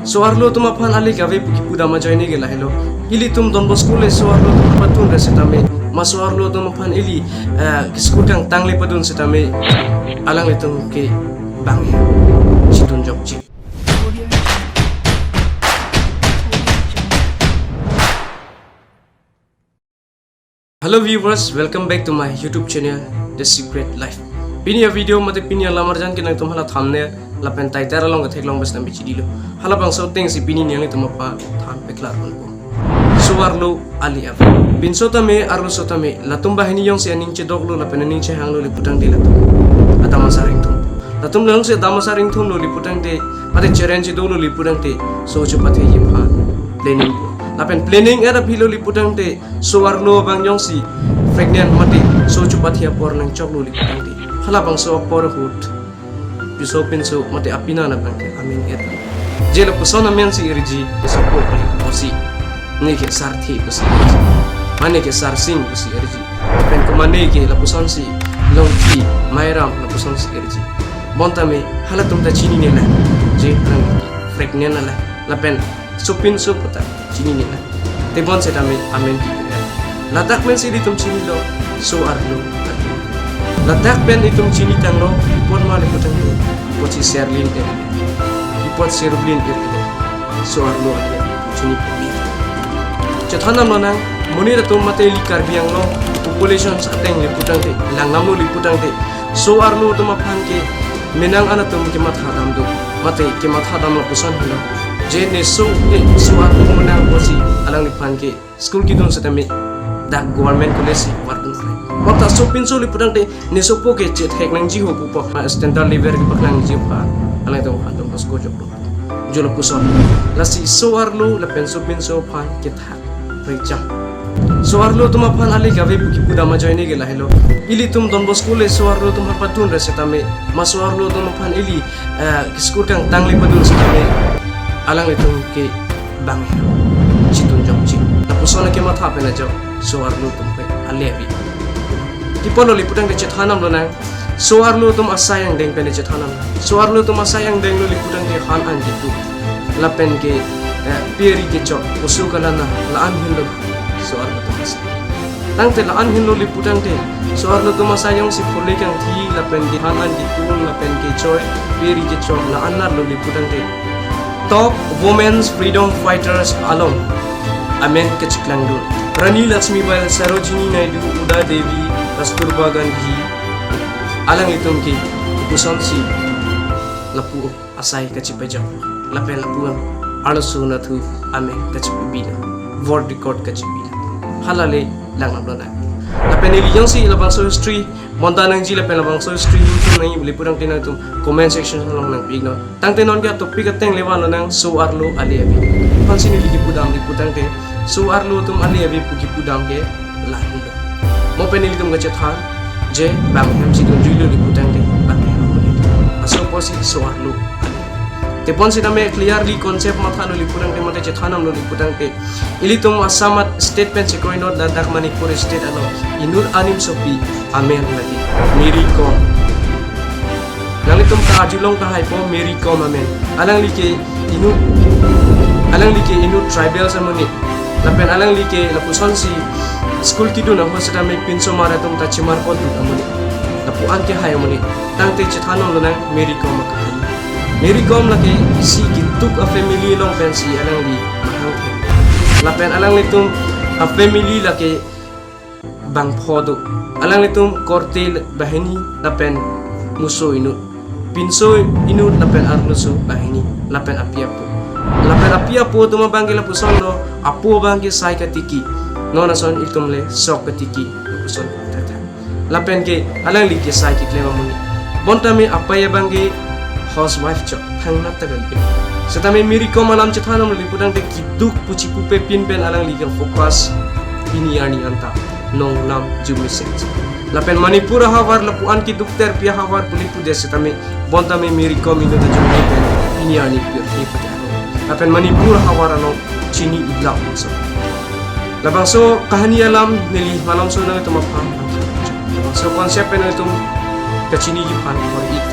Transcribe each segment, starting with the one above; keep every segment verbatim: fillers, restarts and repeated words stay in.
So-arlo atum aphan ale kave pu kipudam ajoine ke lahelo. Ilitum Don Bosco le so-arlo atum padun re setame, ma so-arlo atum aphan ili, eh, school kangtang le padun setame, alanglitum ke bang he chidun jokche. Hello viewers, welcome back to my YouTube channel, The Secret Life. Pini a-video mate pini alamarjan ke nangtum hala thumbnail lapen title along ketheklong bes nami chidilo. Halabangso atengsi pini nanglitum aphan than peklar ponpo. So-arlo ale ave. Pinso tame, arloso tame, latum banghini jongsi aning chedoklo lapen aning chehanglo le putangte latum adam asar ingthum. Latum jongsi adam asar ingthumlo le putangte, mate cheren chedolo le putangte, so chepathe ji aphan planning po. Lapen planning er aphi lo le putangte, so-arlo abang jongsi pregnant mate so chepathe apor nangchoklo le putangte, halabangso apor ahut piso pinso mate apinang abang ke amen et. Je lapuson amen si irji, piso po kali pusi. Ne ke Sarthe pusi irji. Mane ke Sarsing pusi irji. Pen ko mane ke lapusonsi Longki, Mairam lapusonsi irji. Bonta me halatum ta chinine lang. Je nang pregnant lang. Lapen sopinso puta chinine lang. Tebon setame amen kipinang. Ladak pen si ilitum chinilo, so-arlo. Ladak pen itum chinitanglo, ipot ma le putangte, ipotsi Serlin er, ipotsi Rublin er, so-arlo ale ave pu chini pu. Chethan damlonang, monit atum mate ili Karbi Anglong population ateng le putangte, lang damlo le putangte, so-arlo atum aphan ke menang an atum kematha dam do, mate kematha dam lapuson helo. Je ne so, ne so-arlo menang pusi alangliphan ke school kidun setame dak government college si vardun sai. Bonta sopinso le putangte ne sopo ke chethek nangji ho pupo, ma standard level kepaklang ji aphan alanglitum aphan Don Bosco joklo. Je lapuson. Lasi so-arlo lapen sopinso aphan kethak rejang. So-arlo atum aphan ale kave pu kipudam ajoine ke lahelo. Ilitum Don Bosco le so-arlo atum padun re setame, ma so-arlo atum aphan ili, eh, school kangtang le padun setame, alanglitum ke bang he chidun jokche. Lapuson kematha pen ajok so-arlo atum ke ale ave. Kipolo le putangte chethan damlonang, so-arlo atum asai angdeng pen chethan dam. So-arlo atum asai angdeng lo le putangte han an kitu. Lapen ke, eh, pe ri kechok, oso kalana, la-an henlo so-arlo atum asai. Tangte la-an henlo le putangte, so-arlo atum asai jongsi phule kangthi, lapen ke han an kitu, lapen ke choi, pe ri kechok, la-an nar lo le putangte, top women's freedom fighters along amen kachiklang dun. Rani Lakshmibai, Sarojini Naidu, Uda Devi, Kasturba Gandhi, alanglitum ke ipusonsi lapu asai kachipajok, lapen lapu an arloso nathu amen kachipibina, world record kachipibina. Hala le lang damlonang. Lapen ili jongsi labangso history bonta nangji lapen labangso history nangji le putangte nangtum comment section along nangpi-iknon. Tangte non ke topic ateng le vanlonang, so-arlo ale ave. Aphansi neli kipudam le putangte, so-arlo atum ale ave pu kipudam ke lahelo. Mo pen ilitum kachethan, je bang hem si dunjuilo le putangte, bang hem amonit. Laso apotsi so-arlo ale ave. Tebon setame clearly concept mathalo le putangte, mate chethan damlo le putangte, ilitum Assam state pen chekroinot ladak Manipur state along inut anim sopi amen lake Mary Kom. Nanglitum ta arjulong tahai po Mary Kom amen. Alangli ke inut, alangli ke inut tribals amonit. Lapen alangli ke lapusonsi school kidun ahut setame pinso mar atum ta chimar pon dut amonit. Lapu an ke hai amonit. Tangte chethan damlonang Mary Kom akahani. Mary Kom lake isi keduk a-family along pensi alangli mahang the. Lapen alanglitum a-family lake bangpho do. Alanglitum korte banghini lapen muso inut. Pinso inut lapen arloso banghini lapen api apo. Lapen api apo atum abang ke lapusonlo, apo abang ke sai katiki. Non ason itum le sok katiki lapuson tata. Lapen ke alangli ke sai keklem amonit. Bonta me apei abang ke housewife chot, thangnat ta kali. Setame Mary Kom alam chethan damlo le putangte keduk puchi pupe pin pen alangli ke focus pini arni anta nong nam jumi sek. Lapen Manipur ahavar lapu an keduk ter pi ahavar puli pudet setame bonta me Mary Kom inut ta jumi pen pini arni pir ni pate. Lapen Manipur ahavar along chini idlak bangso. Labangso kahani alam neli malomso nangtum aphan. Labangso concept pen nangtum kachiniji aphan hor ik.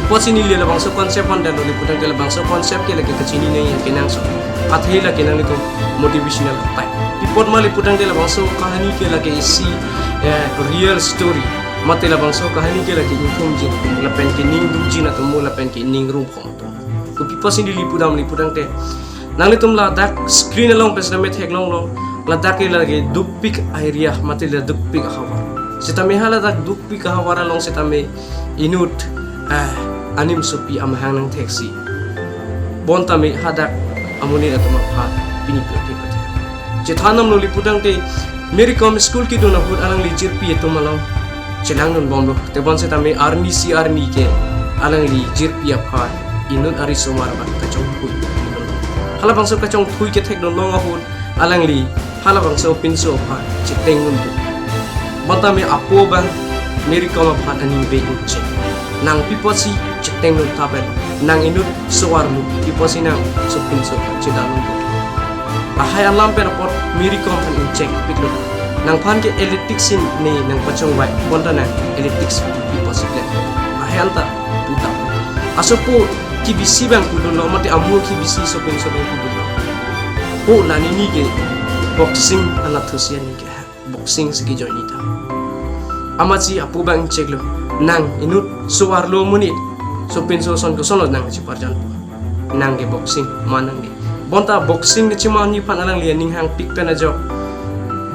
Pi apotsi neli labangso concept van dalo le putangte labangso concept ke lake kachini nangji kenangsot. Athe lake nanglitum motivational type. Pi apot ma le putangte labangso kahani ke lake isi, eh, real story. Mate labangso kahani ke lake ingthumjin atum, lapen ke ningdukjin atum, lapen ke ningrumkhom atum. Kopi apotsi neli pudam le putangte, nanglitum ladak screen along pen setame theklonglo, ladak ke lake dukpik area mate la dukpik ahavar. Setame ha ladak dukpik ahavar along setame inut, eh, animsopi amahang nangtheksi. Bonta me hadak amonit atum aphan pini pini pati. Chethan damlo le putangte, Mary Kom school kedun ahut alangli jirpi atum along chelangdun bomlo. Tebon setame arnisi arni ke alangli jirpi aphan inut arisomar abang kachongthui. Halabangso kachongthui kethekdun long ahut alangli halabangso pinso aphan chetengdun tu. Bonta me apo abang Mary Kom aphan aning be ingchek. Nang pi apotsi chetengdun tha pen, nang inut so-arlo, pi apotsi nang sopinso aphan chedandun tu. Lahai alam pen apot Mary Kom aphan ingchekpiklo. Nangphan ke athletics si ne nangpachongvai, bonta nang athletics pi apotsi klempo, lahai anta puta. Asopo kibisi abang pudunlo, mate amo kibisi sopinso abang pudunlo. Po la nini ke boxing anatthu si aning ke, boxing si kejoin-i tha. Amatsi apo abang ingcheklo, nang inut so-arlo amonit, sopinso ason kosonlo nang cheparjanpo? Nang ke boxing ma nang ke. Bonta boxing kechemanji aphan alangli aning hangpik pen ajok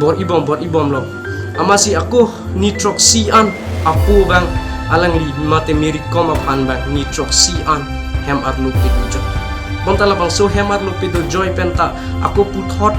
bor-ibom bor-ibomlo. Amatsi ako ni throksi an apo abang alangli mate Mary Kom aphan abang ni throksi an hem arlo pedojoi. Bonta labangso hem arlo pedojoi pen ta ako puthot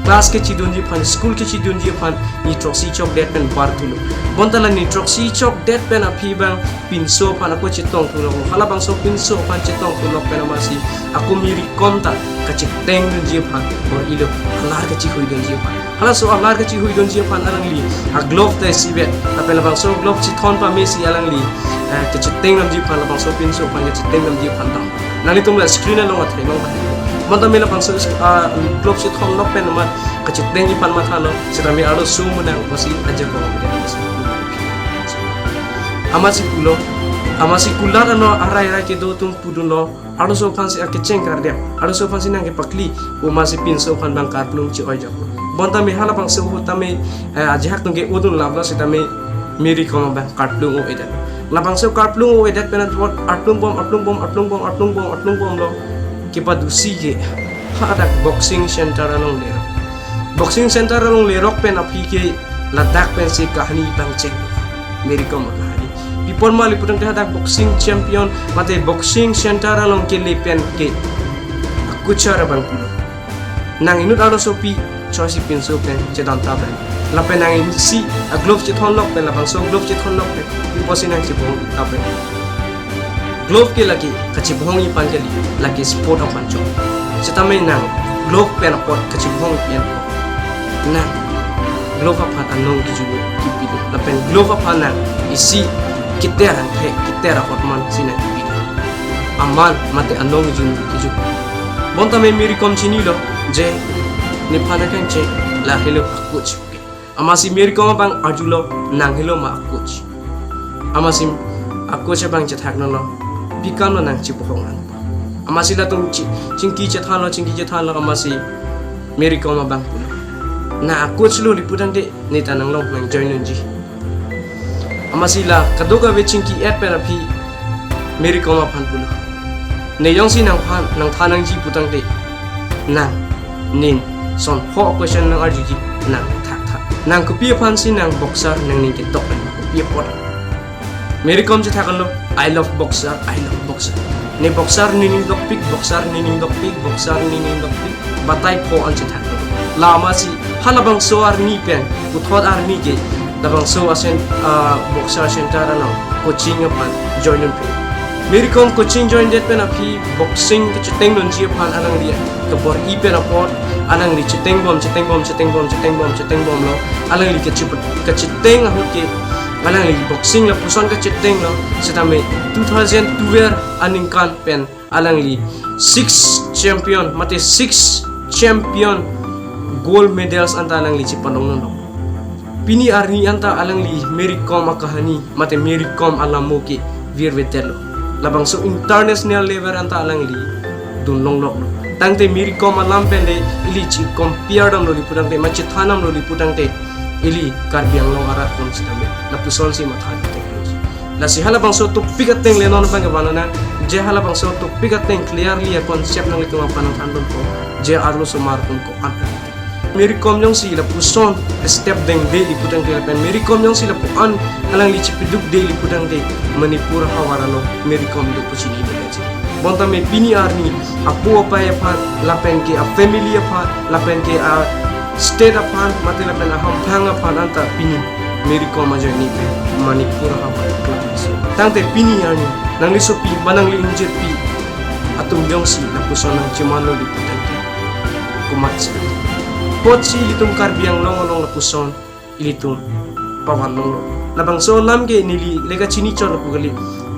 class kechedunji aphan, school kechedunji aphan ni throksi chokdet pen barthulo. Bonta la ni throksi chokdet pen aphi abang pinso aphan ako chetongthulok, halabangso pinso aphan chetongthulok pen amatsi ako Mary Kom ta kachetengdunji aphan bor-ilo, alar kachehuidunji aphan. Halaso alar kachehuidunji aphan alangli a-glove ta isivet, lapen labangso glove chethon pamesi alangli, eh, kachetengdamji aphan, labangso pinso aphan kachetengdamji aphan dam. Nanglitum la screen along athai long. Bonta me labangso, ah, glove chethonlok pen amat kachetengji aphan mathalo, setame arloso amonang apotsi ajak ko. Amatsi pulo, amatsi kulat ano arai arai kedo atum pudunlo, arloso aphansi akecheng kardep, arloso aphansi nang kepakli, amatsi pinso aphan abang karplung che-oi jok. Bonta me halabangso ahut tame, eh, ajahak atum ke-odun laplo setame Mary Kom abang karplung o-edet. Labangso karplung o-edet pen apot arplung bom, arplung bom, arplung bom, arplung bom, arplung bomlo. Kepadusi ke hadak boxing center along lerok. Boxing center along lerok pen aphi ke ladak pensi kahani abang cheng. Mary Kom akahani. Pi apot ma le putangte hadak boxing champion mate boxing center along kele pen ke a-coach abang pulo, nang inut arlosopi choisi pinso pen chedan tha pen. Lapen nang isi a-glove chethonlok pen, labangso glove chethonlok pen pi apotsi nang chebohong tha pen? Glove ke lake kachebohongji aphan kali, lake sport aphan chot. Setame nang glove pen apot kachebohong pen, nang glove aphan anong kejun kipilo, lapen glove aphan nang isi kiter angthek, kiter ahormu si nang kipilo. Aman mate anong kejun kejun. Bonta me Mary Kom chinilo je nephan akangcheng lahelo a-coach. Amatsi Mary Kom abang arjulo, nang helo ma a-coach? Amatsi a-coach abang chethakdunlo, pi akamlo nang chebohong an? Amatsi latum chi-, chingki chethanlo, chingki chethanlo, amatsi Mary Kom abang pulo, nang a-coach lo le putangte ne ta nanglong nang join unji. Amatsi la kadokave chingki-et pen aphi Mary Kom aphan pulo, ne jongsi nangphan nangthan nangji putangte, nang nin son pho question nang arjuji, nang thakthak. Nang kopi aphansi nang boxer nangning ketok pen, kopi apot? Mary Kom chethaklo, "I love boxer, I love boxer." Ne boxer nening dokpik, boxer nening dokpik, boxer nening dokpik, batai pho an chethaklo. La amatsi halabangso arni pen, puthot arni ke labangso asen, ah, boxer center along coaching aphan join unpe. Mary Kom coaching join det pen aphi boxing kachetengdunji aphan alangli kabor-i pen apot alangli chetengbom, chetengbom, chetengbom, chetengbom, chetengbomlo. Alangli kache-, kacheteng ahut ke alangli boxing lapuson kachetenglo. Setame two thousand twelve aningkan pen alangli six champion mate six champion gold medals anta alangli chepalongdunlo. Pini arni anta alangli Mary Kom akahani mate Mary Kom alamo ke virvedetlo. Labangso international level anta alangli dun longlok. Tangte Mary Kom alam pen le ili chi compare damlo li pu tangte, ma chethan damlo li pu tangte, ili Karbi Anglong arat atum sitame lapuson si matha thekthe. Lasi halabangso topic ateng le non abang ke vanona, je halabangso topic ateng clearly a concept nanglitum aphan nangthan ponpo, je arlosomar atum ko-an. Mary Kom jongsi lapuson step dengde li pu tangte lapen Mary Kom jongsi lapu-an alangli chepedukde li pu tangte, Manipur havar along Mary Kom do pu chinine kachinine. Bonta me pini arni apo apai aphan, lapen ke a family aphan, lapen ke a state aphan, mate lapen a hamphang aphan anta pini Mary Kom ajoine pen Manipur havar klangsi. Tangte pini arni nangli sopi, ma nangli ingjirpi atum jongsi lapuson nangchemanlo li pu tangte, komatsi? Apotsi ilitum Karbi Anglong along lapuson ilitum pavan longlo. Labangso alam ke neli le kachini chot lapu kali.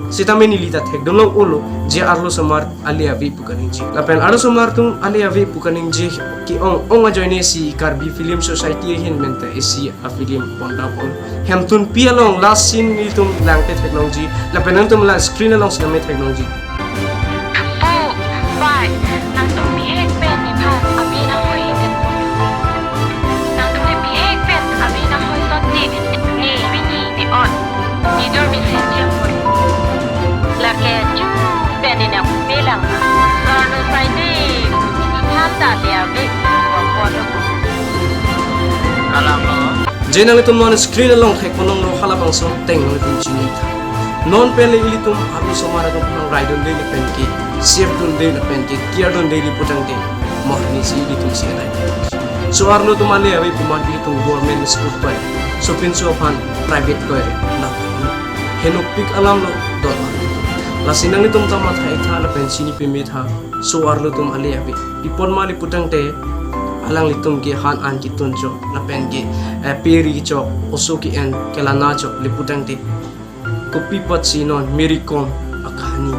Sitame neli ta thekdun long-olo, je arlosomar ale ave pu kaningje. Lapen arlosomar atum ale ave pu kaningje ke-ong ong ajoine si Karbi Film Society ahin pen ta isi a film pondapon. Hemtunpi along last scene nelitum lang ke theklongji. Lapen nangtum la screen along sitame theklongji. Pu, pai, nangtum bihek pen nephan abi nanghoi pen. Nangtum le bihek pen abi nanghoi sot ti, ne bini ne-ot, ne dur mesen chempoi. Lake chu pen ne nang pelang. Sarno saide, ne than ta le ave, wa pon lo. Kalang lo. Je nanglitum non screen along thekpon longlo halabangso ateng nanglitum chinitha. Non pen le ilitum arlosomar atum aphan raidunde lapen ke, safedunde lapen ke, caredunde li pu tangte, mo arni si ilitum si anai. So-arlo atum ale ave pu amat ilitum government school toy, sopinso aphan private toy, la henopik alam lo don. Lasi nanglitum ta matha-itha lapen chini pemetha, so-arlo atum ale ave. Pi apot ma li pu tangte, alanglitum ke han an ketun chok, lapen ke, eh, peri chok, oso ke-en kelana chok li pu tangte, kopi apotsi non Mary Kom akahani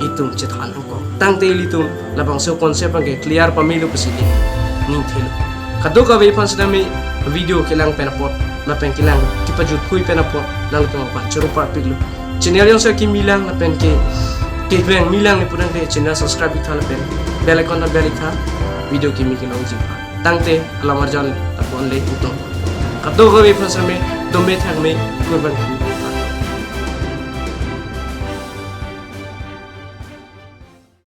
itum chethan nangkok? Tangte ilitum labangso concept abang ke clear pamelo pusi ningthelo. Kadokave aphan sitame video kelang pen apot, lapen kelang kepajutpui pen apot, nanglitum aphan choro parpiklo. Channel jongsi kimi lang lapen ke, kevang mi lang li pu tangte channel subscribe-iktha lapen bell icon ta bell-iktha, video kimi kelongji aphan. Tangte alam arjan ta ponle utum. Kadokave aphan sitame, dome thakme, kurban.